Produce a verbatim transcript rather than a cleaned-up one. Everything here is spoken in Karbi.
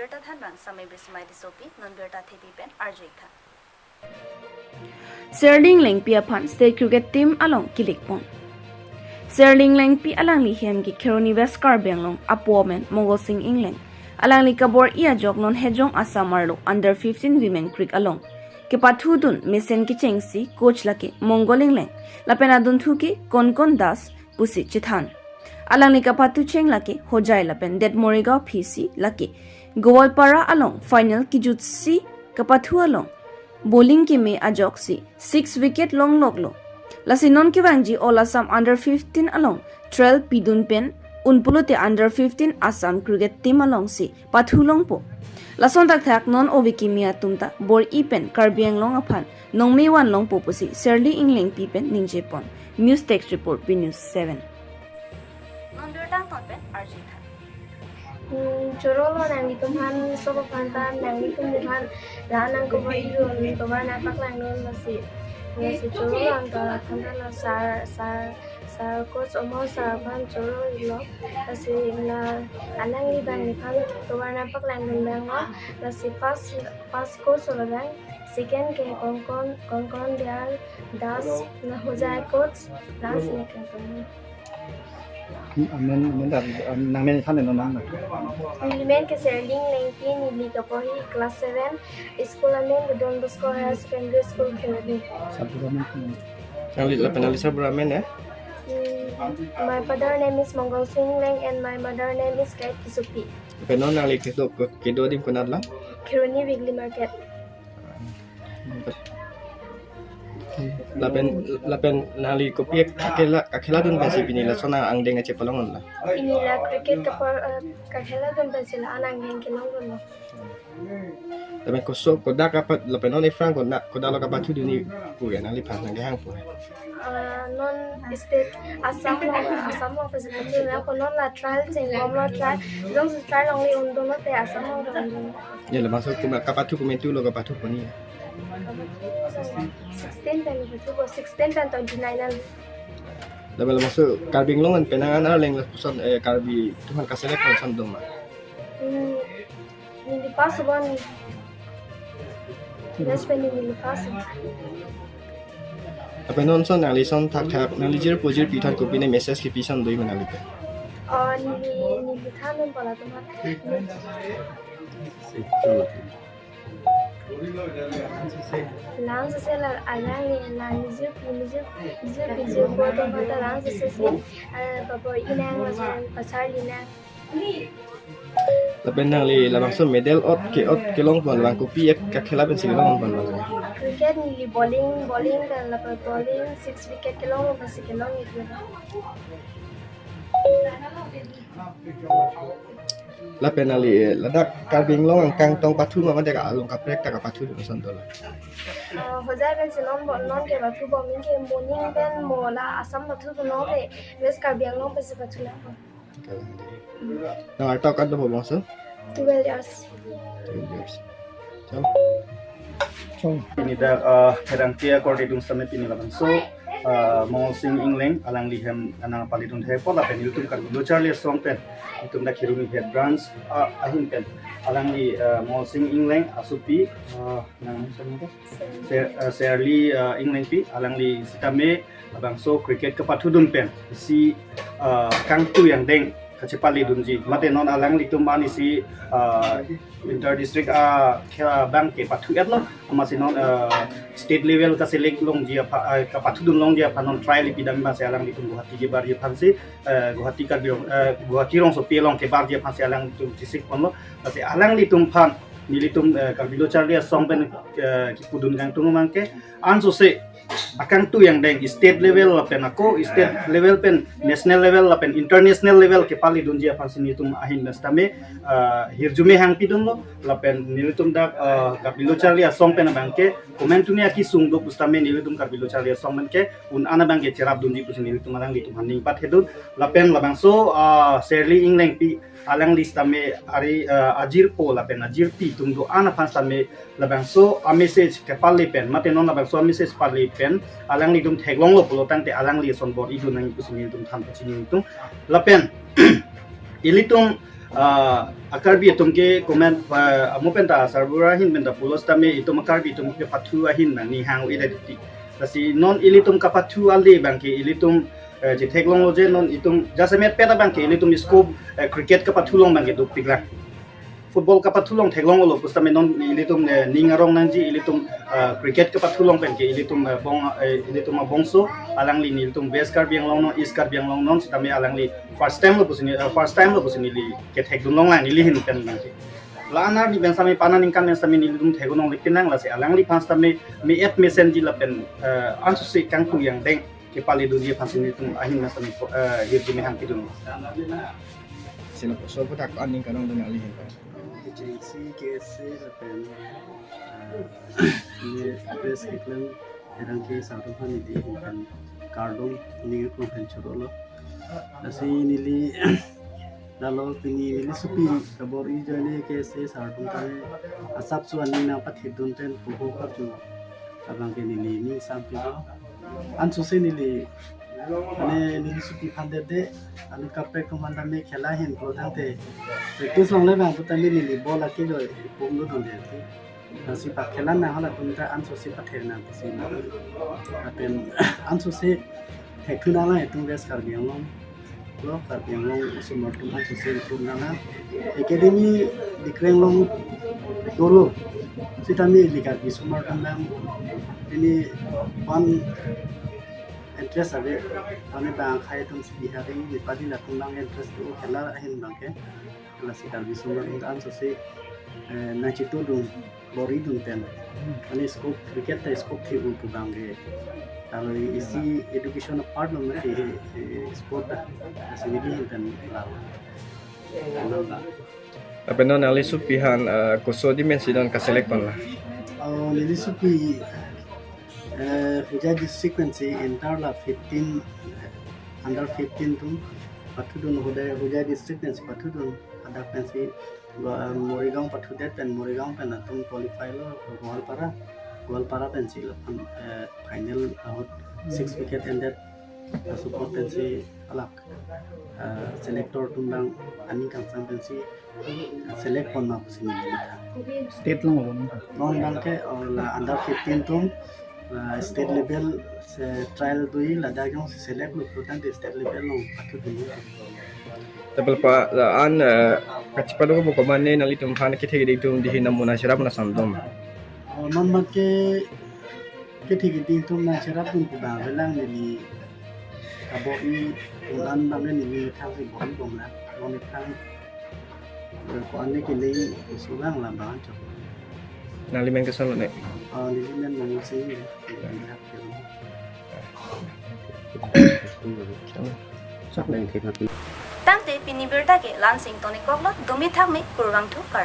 Birta thanbang Samai Bismai Tissopi, non birta thepi pen arju-ik tha. Serling Lengpi aphan state cricket team along kilikpon. Serling Lengpi alangli hem ke Kheroni West Karbi Anglong apo amen Mongol Sing Engleng. Alangli kabor-i ajok non Hejong Assam arlo under fifteen women cricket along kepathudun mesen kechengsi coach lake Mongol Engleng lapen adunthu ke Konkon Das pusi chethan. Alangli kapathu cheng lake Hojai lapen det Morigaon P C lake Goalpara along final kejutsi kapathu along bowling keme ajoksi six wicket longloklo. Lasi non kevangji All Assam under fifteen along trial pidun pen un pulote under fifteen Assam cricket team alongsi pathu longpo. Lason thakthak non ove kimi atum ta bor-i pen Karbi Anglong aphan nongme van longpo pusi Serling Englengpi pen ningjepon. News Desk Report, B News seven. Non birta angton pen arju-ik tha. Hmm, chorolo nanglitum aphan, sob aphan ta nanglitum aphan la nangkobor-idun, tovar nangpaklangdun lasi. Lasi chorolo angton aphan ta la sir, sir, sir coach Omor sir aphan chorolo. Lasi la alangli abang nephan tovar nangpaklangdun abang lo. Lasi first, first coach lo abang, second ke Konkon, Konkon Dayal Das, la Hojai coach, last ne Konkon. Amen, amen, dan, um, nangmen than no nang. Neli men ke Serling Lengpi, neli kabor-i class seven, school amen ke Don Bosco Higher Secondary School, Kheroni. Sabtu amen. Nangli lapen nangli sabur amen ya? Hmm, my father name is Mongol Sing Engleng and my mother name is Kait Tissopi. Lapen non nangli kedo, kedo adim konat lang? Kheroni Weekly Market. Lapen, lapen nangli kopi kakhela, kakheladun pensi pini lason angdeng kachepalong la? Pini la cricket kapar, eh, kakheladun pensi la an angdeng kelongdunlo. Lapen koso kodak kapat, lapen non ephrang kodak, kodak lo kapathudunji pu ke nangliphan nangkehang pu ke? Ah, non state Assam lo, Assam lo pensi pathu, non la trial chengbomlo, trial, jongsi trial longle undunlo te Assam lo undunlo. Ya, labangso kuma kapathu komantu lo kapathu poni? Sixteen pen pathupo, sixteen pen twenty-nine an. Lapen labangso Karbi Anglong an penang an arleng lapuson, eh, Karbi atum aphan kaselect lapuson doma? Hmm, neli first one. Best friend neli first one. Lapen non son nangli son thakthak nangli jirpo jirpi aphan kopine message kipi son do-i ma nangli pen? Oh, neli, neli than non pala teman. Lang sese la alang ni lang ni jirpi, ni jir, ni jirpi jirpo atum aphan ta lang sese si, eh, pabor-i nang lapen pasarli nang. Lapen nangli labangso medal ot ke ot kelongpon abang kopi ek kakhela pensi kelongpon abang? Cricket neli bowling, bowling pen lapen bowling six wicket kelong pensi kelong-iklo. Lapen nangli, eh, ladak Karbi Anglong angkang tong pathu ma mate along kaprek ta kapathu lason dolang? Eh, Hojai pensi non bo, non ke pathu bom, anke moning pen mo la Assam pathu tu non ke West Karbi Anglong pensi pathu lang. Nang arta kan do bom so? Twelve years. Twelve years. Chong. Chong. Pini dak, eh, herang tia kor di dung same pini labangso, eh, Mongol Sing Engleng alangli hem anang palidun thepo lapen ilitum Karbi Lo Charli Asong pen, ilitum dak Kheroni Head Branch, eh, ahin pen alangli, eh, Mongol Sing Engleng asopi, eh, nang same ko? Ser-, eh, Serling, eh, Englengpi, alangli sitame labangso cricket kapathudun pen isi, eh, kangtui angdeng kachepalidunji. Mate non alanglitum an isi, eh, inter district, eh, khela abang ke pathu-etlo. Amatsi non, eh, state level kaselect longji apha, eh, kapathudun longji aphan non trial pidam amatsi alanglitum Guwahati kebarji aphansi, eh, Guwahati Karbi, eh, Guwahati rongsopi along kebarji aphansi alanglitum chesikponlo. Lasi alanglitum aphan nelitum, eh, Karbi Lo Charli Asong pen, eh, kipudun kangtung abang ke ansose akangtui angdeng state level lapen ako state level pen national level lapen international level kepalidunji aphansi nelitum ahin pen sitame, eh, hirjume hangpidunlo lapen nelitum dak, eh, Karbi Lo Charli Asong pen abang ke komantu ni akesung do pusitame nelitum Karbi Lo Charli Asong pen ke un-an abang ke cherapdunji pusi nelitum alanglitum aphan ning pathedun lapen labangso, eh, Serling Englengpi alangli sitame ari, eh, ajirpo lapen ajirpi atum do-an aphan sitame labangso a-message kepale pen, mate non labangso a-message pale pen, alanglitum theklonglo pulo tangte alangli ason bor-idun nangji pusi nelitum than pachini nelitum. Lapen ilitum, Ah, a-Karbi atum ke comment, ah, amo penta, Sarbura ahin penta pulo setame itum a-Karbi atum ke pathu ahin nang ni hang-o-i dei ti. Lasi non ilitum kapathu ale abang ke ilitum, eh, chetheklonglo je non itum jasemet peta abang ke ilitum scope, eh, cricket kapathu along abang ke dopiklang. Football kapathu along theklonglo pusitame non ilitum, eh, ning arong nangji ilitum, eh, cricket kapathu along pen ke ilitum, eh, bong, eh, ilitum abongso alangli nelitum West Karbi Anglong non, East Karbi Anglong non setame alangli first time lo pusi ne, eh, first time lo pusi neli kethekdun longlang neli ahin pen nangji. La-an arni pen setame pana ningkan pen setame nelitum theklong le pinang lasi alangliphan setame me-et mesenji lapen, eh, ansose kangtung angdeng kepale dunji aphan si nelitum ahin pen setame, eh, hirjume hang pidun. Sila so puthak aning kanong dun ali hin. Agency K S A lapen, eh, ne press keklem erang ke sangtum aphan neli ahin pen kardom ning klong pen chorolo. Lasi neli lalo pini neli sopi kabor-i ajoine K S A sar atum tame asapso aning nangpathidun pen puho karju abang ke neli ning sampilo. Ansose neli, mane neli sopi aphan dede, anu kaprek atum aphan tame khela ahin pulo tangte practice longle abang pu tame neli ball akilo ipum lo dunde. Lasi pakhela nang halatum ta ansose pathe nang si na. Lapen ansose thekthunang lang itum West Karbi Anglong lo, Karbi Anglong osomar atum ansose improve nang. Academy dikreng long dolo. Sitame ili Karbi osomar atum lang ini one interest ave. Mane bang akhai atum si Bihari, Nepali latum lang interest do khela ahin abang ke. Lasi Karbi osomar atum ansose, eh, nangchitudun bor-idun pen. Mane scope, cricket ta scope thi-u pu abang ke. Kalau isi education apart lo mati, eh, sport ta. Lasi neli ahin pen lalo. Lapen non nangli sopi aphan, eh, koso adim pensi non kaselect ponlo? Oh, neli sopi, eh, Hojai district pensi entire la fifteen, eh, under fifteen atum pathudun, Hojai, Hojai district pensi pathudun, hadak pensi Gua-, Morigaon pathudet pen Morigaon pen atum qualify lo Goalpara, Goalpara pensi lapen, eh, final ahut six wicket ended, eh, support pensi alak, eh, selector atum abang aning kangsam pensi select pon ma pusi neli matha. State along lo non? Non abang ke, oh, la under fifteen atum, la state level si trial do-i, ladak jongsi select lo pulo tangte state level along pathu do-i. Tebel pa la-an, eh, kachipado ko buko mane nanglitum aphan kethekding atum dihin namuna cherap na samdom. Oh, non abang ke kethekding atum nangcherapdun pu abang avelang neli kabor-i atum an abang neli methang si bor-i bomlang. Non methang, eh, ko-an ne kele usulang la abang chok. Nangli men koson lo ne? Oh, neli men Mongol Sing ya. Tangte pini birta ke la-an si ingtonik koklo, dumi thakme, kurvangthu kardom.